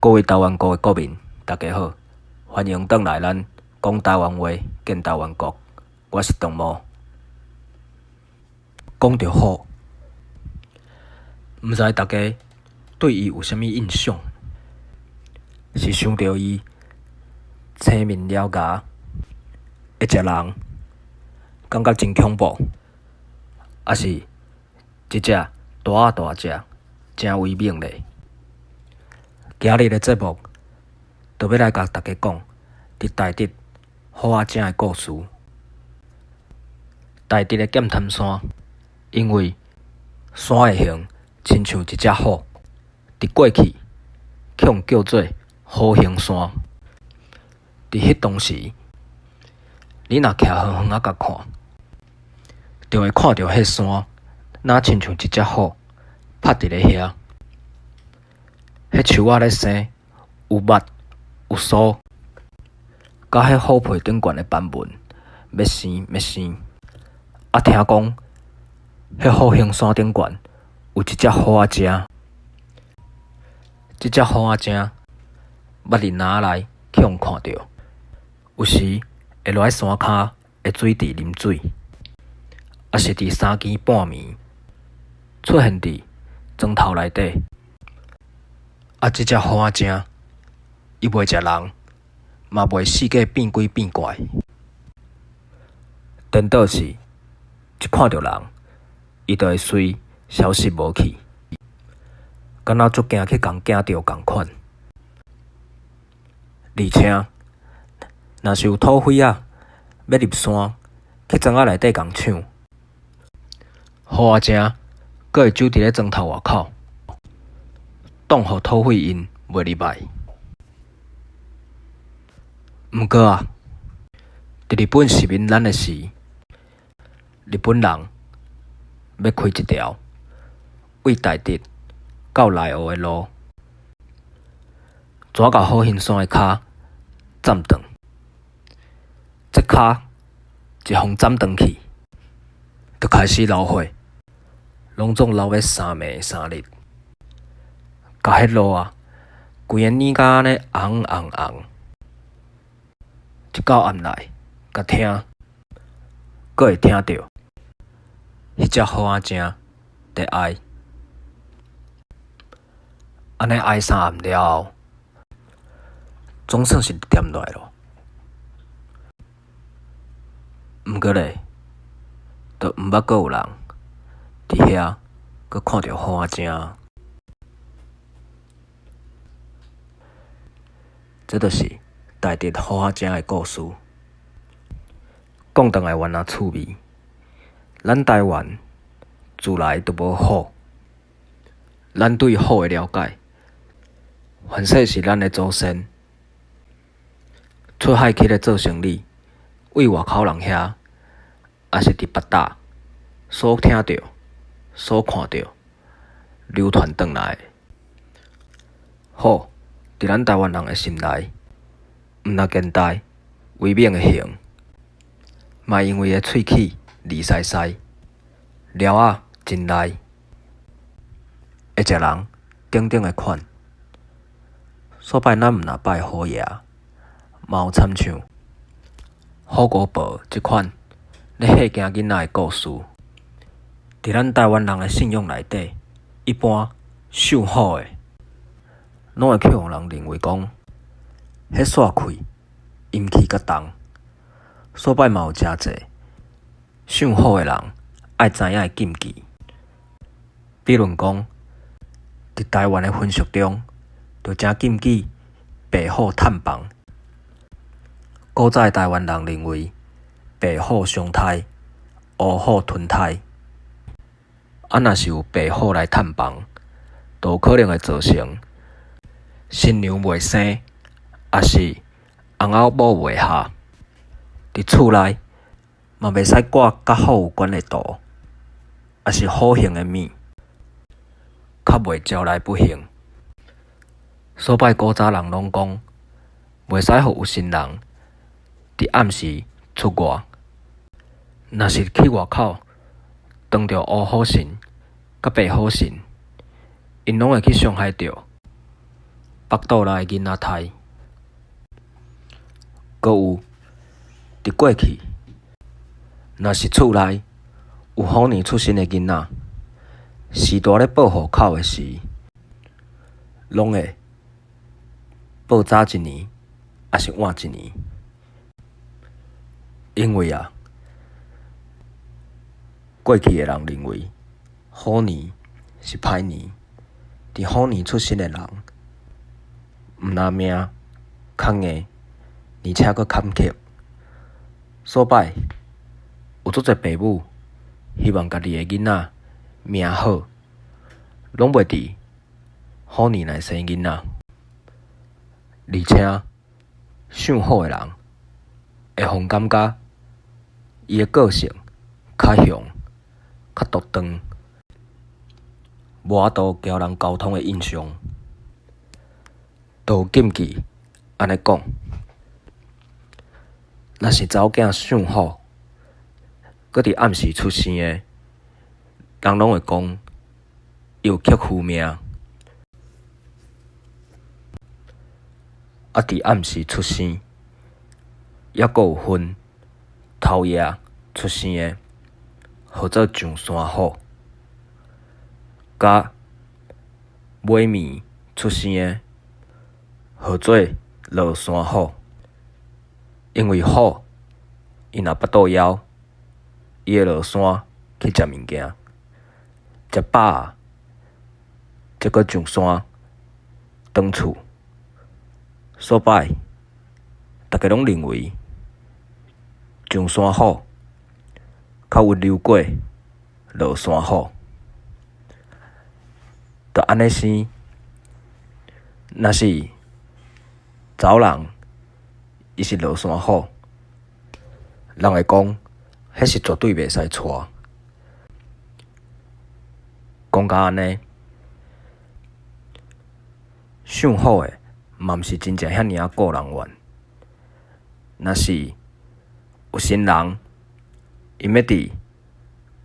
各位台灣國的國民，大家好，歡迎轉來咱講台灣話，建台灣國。我是長毛。講著虎，毋知大家對伊有啥物印象？是想著伊青面獠牙，會食人，感覺真恐怖，抑是一隻大仔大隻，誠威猛咧？今日的節目，就欲來共大家講佇台竹虎仔精的故事。台竹的劍潭山，因為山的形親像一隻虎，佇過去予人叫做虎形山。佇彼當時，你若徛遠遠仔共看，就會看著彼山，若親像一隻虎拍佇咧遐。彼樹仔咧生，有肉有酥，佮彼虎皮頂懸的斑紋欲生欲生。啊，聽講，彼虎形山頂懸有一隻虎仔精，這隻虎仔精捌佇林仔內去予人看著，有時會落來山跤的水池啉水，抑是佇三更半暝出現佇磚頭內底。啊！這隻虎仔精，伊袂食人，嘛袂四界變鬼變怪。顛倒是，一看著人，伊就會隨消失無去，敢若足驚去共驚著仝款。而且，若是有土匪仔欲入山去莊仔內底共搶，虎仔精閣會守佇咧莊頭外口，擋予土匪𪜶袂入來。毋過啊，佇日本殖民咱的時，日本人欲開一條對台竹到內湖的路，跩共虎形山的跤斬斷。這跤一予斬斷去，就開始流血，攏總流欲3暝3日。共彼路啊，規个染甲按呢紅紅紅。一到暗內，共聽，閣會聽著，彼隻虎仔精佇哀，按呢哀3暗了後，總算是恬落來囉。毋過咧，就毋捌閣有人佇遐閣看著虎仔精。這就是台竹虎仔精的故事。講轉來原來趣味，咱台灣自來就無虎，咱對虎的了解，凡勢是咱的祖先出海去咧做生理，對外口人遐，抑是佇別搭所聽著、所看著，流傳轉來的。虎佇咱台灣人的心內，毋但現代威猛的形，嘛因為伊的喙齒利嘶嘶，獠仔真利，會食人等等的款。所擺咱毋若拜虎爺，嘛有參像虎姑婆這款咧嚇驚囡仔的故事。佇咱台灣人的信仰內底，一般屬虎的，攏會去予人認為講，彼煞氣陰氣較重，所擺嘛有誠濟屬虎的人愛知影的禁忌。比論講，佇台灣的風俗中，就誠禁忌白虎探房。古早的台灣人認為白虎傷胎，烏虎吞胎。啊，若是有白虎來探房，就有可能會造成新娘袂生，抑是翁仔某袂合。佇厝內嘛袂使掛佮虎有關的圖，抑是虎形的物，較袂招來不幸。所擺古早人攏講，袂使予有心人佇暗時出外，若是去外口撞著烏虎神佮白虎神，𪜶攏會去傷害著。腹肚內的囡仔刣。閣有佇過去，若是厝內有虎年出生的囡仔，序大咧報戶口的時，攏會報早一年，抑是晚一年。因為啊，過去的人認為虎年是歹年，佇虎年出生的人，毋但命較硬，而且閣坎坷。所擺有足濟爸母希望家己的囡仔命好，攏袂佇虎年內生囡仔。而且屬虎的人會予人感覺伊的個性較雄、較獨斷，無法度交人溝通的印象。就有禁忌按呢講，若是查某囝屬虎，閣佇暗時出生的，人攏會講伊有克夫命。啊！佇暗時出生，抑閣有分頭夜出生的，號做上山虎；佮尾暝出生的，號做落山虎。因為虎伊若腹肚枵，伊會落山去食物件，食飽仔，才閣上山轉厝。所擺，逐家攏認為上山虎較溫柔過落山虎。就按呢生，若是查某人，伊是落山虎，人會講，彼是絕對袂使娶。講甲按呢，屬虎的嘛毋是真正遐爾仔顧人怨。若是有新人，𪜶欲佇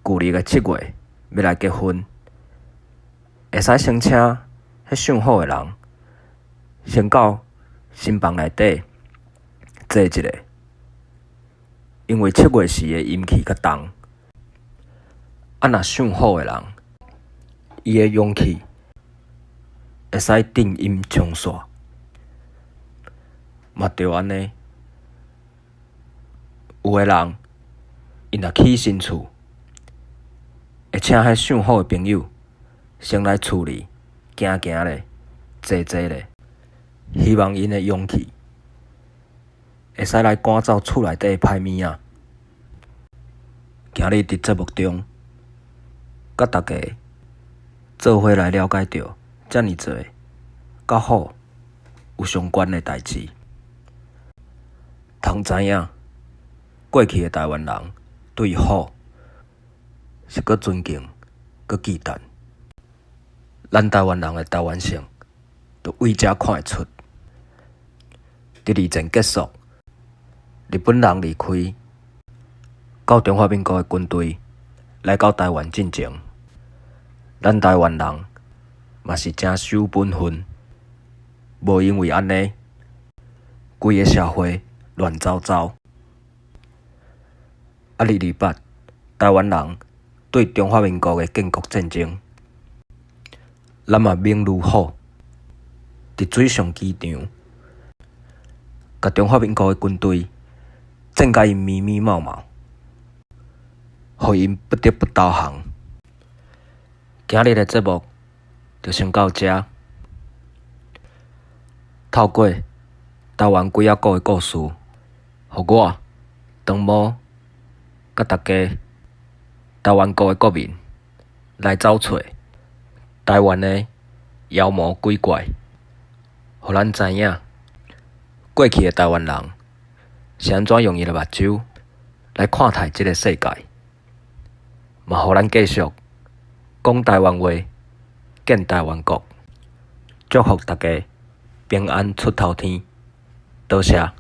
舊曆的7月欲來結婚，會使先請彼屬虎的人，先到新房內底坐一下，因為7月時的陰氣較重。啊，若屬虎的人，伊的陽氣會使鎮陰沖煞，嘛著按呢。有的人，𪜶若起新厝，會請彼屬虎的朋友先來厝裡行行咧，坐坐咧，希望𪜶的陽氣會使來趕走厝內底的歹物仔。今日佇節目中，佮大家做伙來了解著遮爾濟佮虎有相關的代誌。通知影，過去的台灣人對虎是閣尊敬、閣忌憚。咱台灣人的台灣性，就對遮看會出。佇二戰結束，日本人離開，到中華民國的軍隊來到台灣進前，咱台灣人嘛是誠守本分，無因為按呢，規个社會亂糟糟。啊，228，台灣人對中華民國的建國戰爭，咱嘛猛如虎，佇水上機場，共中華民國的軍隊戰甲𪜶咪咪冒冒，予𪜶不得不投降。今日的節目就先到遮。透過台灣鬼仔股的故事，予我長毛佮大家台灣國的國民來走揣台灣的妖魔鬼怪，予咱知影過去的台灣人是按怎用𪜶的目睭來看待這个世界，嘛予咱繼續講台灣話，建台灣國。祝福大家平安出頭天，多謝。